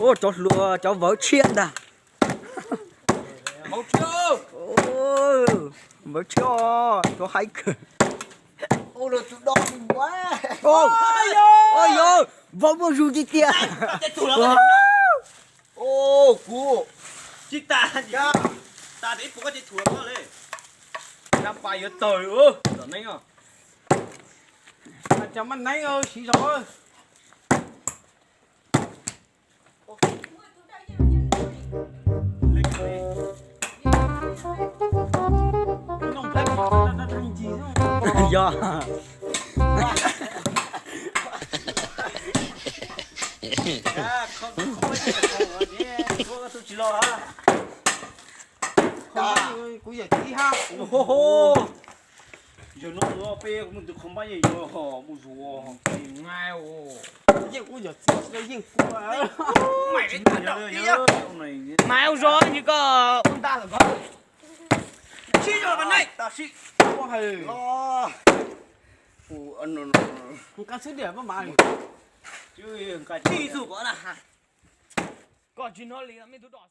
Ua cov hluas cov vawv tshiab ntag. Vawv tshiab, cov haib kawg. Yog, vawv muaj zug tiag tiag. Kuv tsis tas, tas ib puas koj ces thuam koj li. Dab pas yuav tawg tom neeb os. Cas maj neeb siv zog. Yog. Kuv yawm txiv hab. Yawg no peb kuv mus tus kho npab yeej yuav mus zuas. Yeej kuv yawm txiv, yeej kuv. Mas ua zog nws koj ua ntag lawm koj. Sib zog mas neej. Nqa xwb diam pab mas. Tsis tug pov na. Koj tsis hnov li mej tub rog.